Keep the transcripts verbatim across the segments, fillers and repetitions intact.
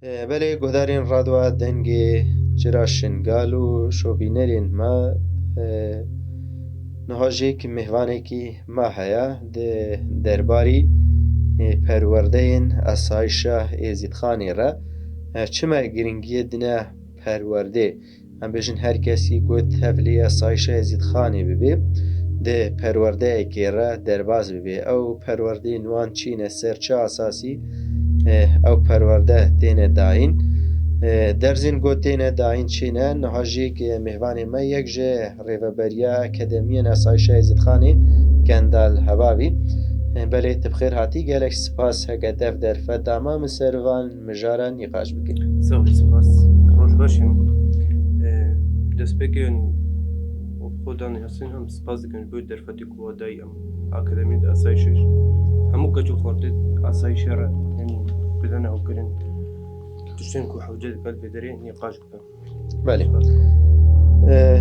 E, belê guhdarên Radwa Dengê Cira Şingal û şopînerên me, e, niha jî ki mêvanekî me heye di derbarî, e, perwerdeyên Esayişa Êzîdxanê re, e, çima girîngiyê dine perwerdê. Em bêjin her kesî ku tevlî Esayişa Êzîdxanê bibe, di perwerdeyekê re derbas bibe. Ew perwerdeyên wan çi ne, ser çi asasî, eh, ew perwerde têne dayîn. Eh, dersên ku têne dayîn çi ne, niha jî ki mêvanê me yek ji Rêveberiya Akademiyên Esayişa Êzîdxanê Kendal Hebabî. Eh, belê tu bi xêr hatî, gelek spas heke dev derfet dama min ser van mijara nîqaş bike. Sax ol, spas. Roj baş in. Ee, destpêkê em xwe dan Yasin hem spas dikin ji bo derfetê ku we dayî em Akademiyê de Asayişê ji hemû keç û xortê Asayişê re, yanî bidene ew kirin tiştên ku hewce dike li vê derê nîqaş bikin. Belê. Ee,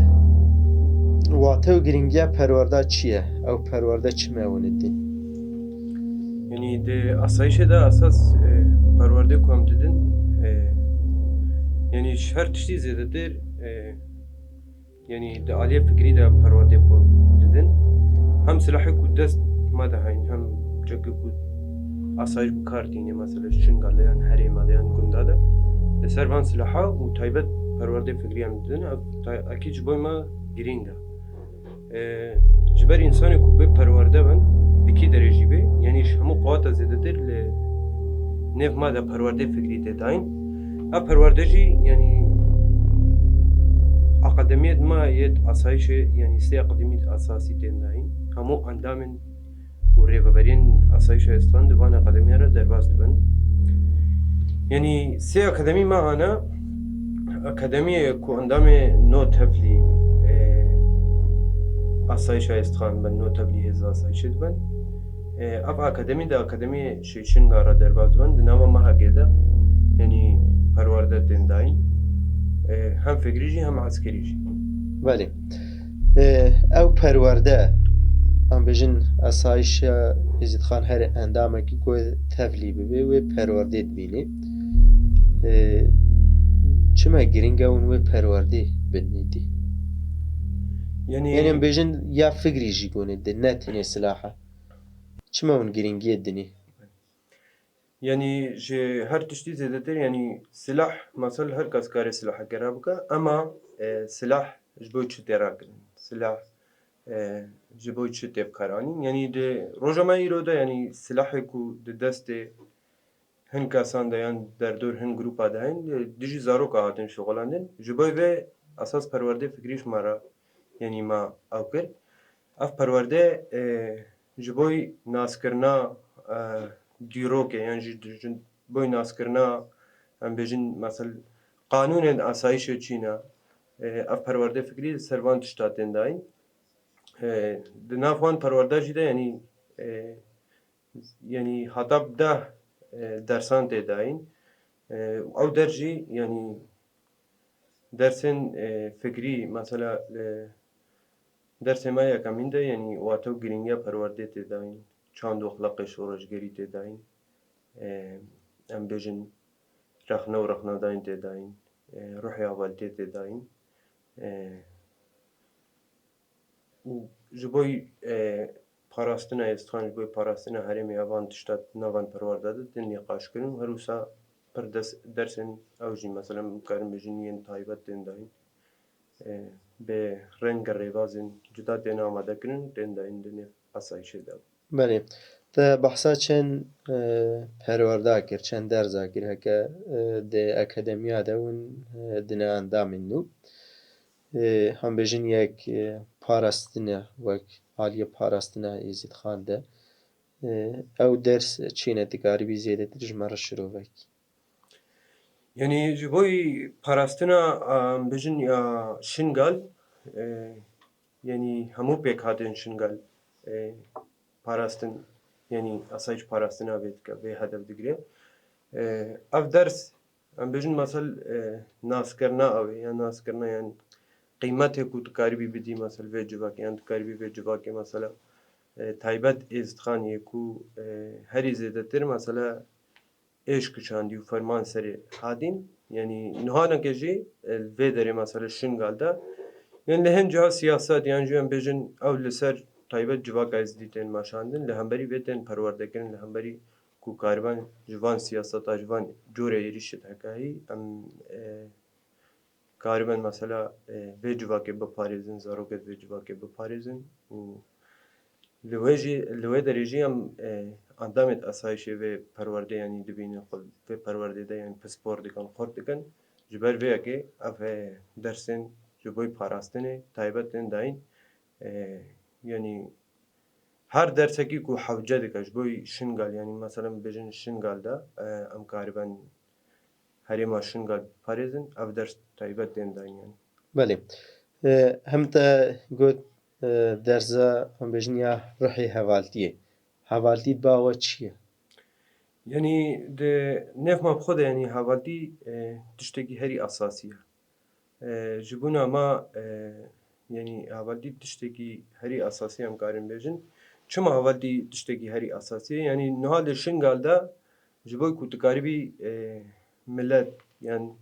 wate û girîngiya perwerda çi ye? Ew perwerde çi me hûn didin? Yanî di asayişê de esas, e, perwerdê ku em didin, e, yanî ji her tiştî zêdetir, e, yanî di aliyê fikrî de perwerdê xwe didin. Hem silahê ku dest me de heyîn, hem çekê ku asayiş bi kar tînê, mesela ji Şingal de yan herêma de yan gunda de, li ser van silaha û taybet perwerdê fikrî em didin, ev ta-, ekîd ji bo me girîng e. Ee, ji ber însanê ku bê perwerde bin, di kî derê jî bê, yanî ji hemû qewata zêdetir li nêv me de perwerdê fikrî tê dayîn. Ev perwerde jî, yanî akademiyê di me yê di asayişê, yanî sê akademî di asasî tên dayîn. Hemû endamên û rêveberiyên Asayişa Êzîdxan di van akademiya re derbas dibin. Yanî sê akademî me hane, akademiyê ku endamê no tevlî, e, Asayişa Êzîdxan bin, no tevlî hêza asayişê dibin. E, ev akademî di akademiyê Şêşinga re derbas dibin, di nava mehekê de, yanî perwerde tên dayîn. E, hem fikrî jî hem eskerî jî. Belê. Ee, ew perwerde, em bêjin, Esayişa Êzîdxan her endamekî ku tevlî bibe, wê perwerdê dibîne. Ee, çima girîng e hûn wê perwerdê bidinê dî? Yanî Yanî em bêjin ya fikrî jî gone di, ne tenê silaha. Çima hûn girîngiyê dinê? Yanî ji her tiştî zêdetir, yanî silah, mesel her kes kare silaheke re bike, ema, e, silah ji bo çi tê rakirin? Silah, e, ji bo çi tê bikaranîn? Yanî di roja me îro de, yanî silahê ku di destê hin kesan de yan derdor hin grûpa de heyîn, e, dijî zaroka hatin şixulandin. Ji bo vê esas perwerdê fikrî ji me re, yanî me ew kir. Ev perwerde, e, ji bo naskirina, e, dîrokê yan jî ji bo naskirina, em bêjin, mesel, qanûnên asayişê çi ne, e, ev perwerde fikrî li ser van tişta tên dayîn. E, di nav wan perwerda jî de, yanî, e, yanî heta bi deh, e, dersan tê dayîn. E, ew ders jî, yanî dersên, e, fikrî, mesela, e, dersê me yekemîn de, yanî wate û girîngiya perwerdê tê dayîn. Çand û exlaqê şoreşgerî tê dayîn. E, em bêjin rexne û rexnedayîn tê dayîn. E, ruhê hevaltiyê tê dayîn. E, û ji bo, e, parastina Êzîdxan, ji bo parastina herêmê ya van tişta di nav van perwerda de tên nîqaşkirin û her wisa pir des-, dersên ew jî, mesela, em karin bêjin yên taybet tên dayîn. E, bi reng û rêbazên cuda tên amadekirin, tên dayîn di nêv asayişê de. Belê. Te behsa çend, e, perwerda kir, çend derza kir heke, e, di akademiya de hûn, e, dine endamên nû. E, em bêjin yek, e, parastine, wek aliyê parastina Êzîdxan de. E, ew ders çi ne, dikaribî zêdetir ji me re şirovekî? Yanî ji bo parastina, em bêjin ya Şingal, e, yanî hemû pêkhatên Şingal, e, parastin, yanî asayiş parastina vê dike, vê hedef digire. E, ev ders, em bêjin, mesel, e, naskirina ew ê, ya naskirina, yanî qîmetê ku dikaribî bidî, mesel, vê civakê, yan dikaribî vê civakê, mesela, e, taybet Êzîdxaniyê ku, e, herî zêdetir, mesela, êş kişandî û ferman serê hadîn. Yanî nihaneke jî, e, li vê derê mesela Şingal de. Yanî li hin ciha siyaset, yan jî em bêjin ew li ser taybet civaka Êzidî tên meşandin, li hemberî vê tên perwerdekirin, li hemberî ku kariben ji van siyaseta, ji van corê êrîşê de hekahî em, e, kariben mesela, e, vê civakê biparêzin, zarokê vê civakê biparêzin û li wê jî, li wê derê jî em, e, endamêt esayişê vê perwerdê yanî dibînin xwe vê perwerdê de yanî pispor dikin, xurt dikin. Ji ber vê yekê ev, e, dersên ji bo parastinê taybet tên dayîn. E, yanî her dersekî ku hewce dike ji bo Şingal, yanî mesela bêjin Şingal de, e, em kariben herêma Şingal parêzin, ev ders taybet tên dayîn yanî. Belê. E, hem te got, e, dersa, em bêjin ya ruhê hevaltiyê. Hevaltî ba we çi ye? Yanî di nêv me bi xwe de yanî hevaltî, e, tiştekî herî esasî ye. E, ji bona me, e, yanî hevaltî tiştekî herî esasî em karin bêjin. Çima hevaltî tiştekî herî esasî ye? Yanî niha li Şingal de ji bo ku tu karibî, e, milet yan,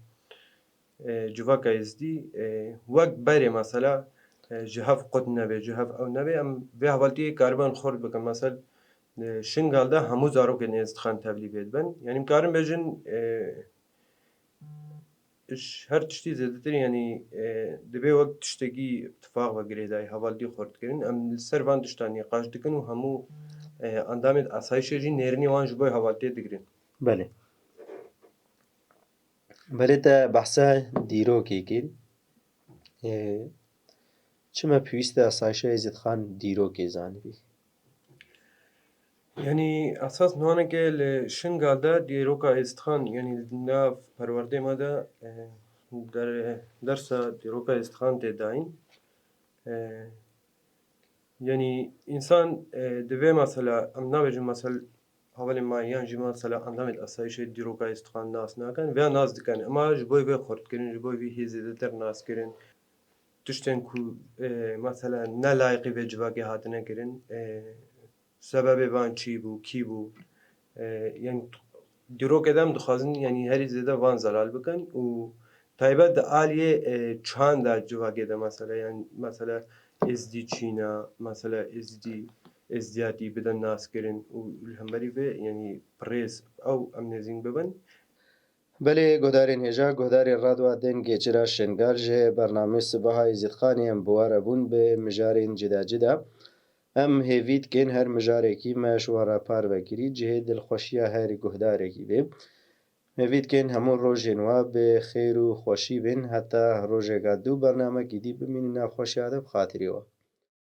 e, civaka Êzidî, e, wek berê mesela, e, ji hev qut nebe, ji hev ew nebe, em vê hevaltiyê kariben xurt bikin. Mesela, e, Şingal de hemû zarokên Êzidxan tevlî vê dibin. Yanî em karin bêjin, e, ji her tiştî zêdetir, yanî, e, divê wek tiştekî tifaq ve girêdayî hevaltî xurt kirin. Em li ser van tiştan nîqaş dikin û hemû, e, endamên esayişê jî nêrînê wan ji bo hevaltiyê digirin. Belê. Belê te behsa dîrokê kir. E, çima pêwîst e esayişa Êzîdxan dîrokê zanibî? Yanî esas nihaneke li Şingal de dîroka Êzîdxan, yanî li nav perwerdê me de, e, der-, dersa dîroka Êzîdxan tê dayîn. E, yanî însan, e, divê mesela, em nabêjin mesela hevalên me yan jî mesela endamên esayişê dîroka Êzîdxan nas nakin, vêya nas dikin. Ema ji bo vê xurtkirin, ji bo vî hê zêdetir naskirin, tiştên ku, e, mesela ne layiqî vê civakê hatine kirin, e, sebebê van çi bû, kî bû, e, yanî dîrokê de em dixwazin, yanî herî zêde van zelal bikin û taybet di aliyê, e, çanda civakê de mesela, yanî mesela Êzidî çîna, mesela Êzidî, Êzidiyatî bidin naskirin û li hemberî vê, yanî bi rêz ew em nêzîk bibin. Belê guhdarên hêja, guhdarên Radwa Dengê Çira Şingal ji bernamê Sibaha Êzîdxanê em bi we re bûn bi mijarên cida cida. Em hêvî dikin her mijarekî me ji we re parve kirî cihê dilxweşiya her guhdarekî bê. Hêvî dikin hemû rojên we bi xêr û xweşî bên heta rojeka dû bernamekî dî bimînin nav xweşiya de bi xatirê we.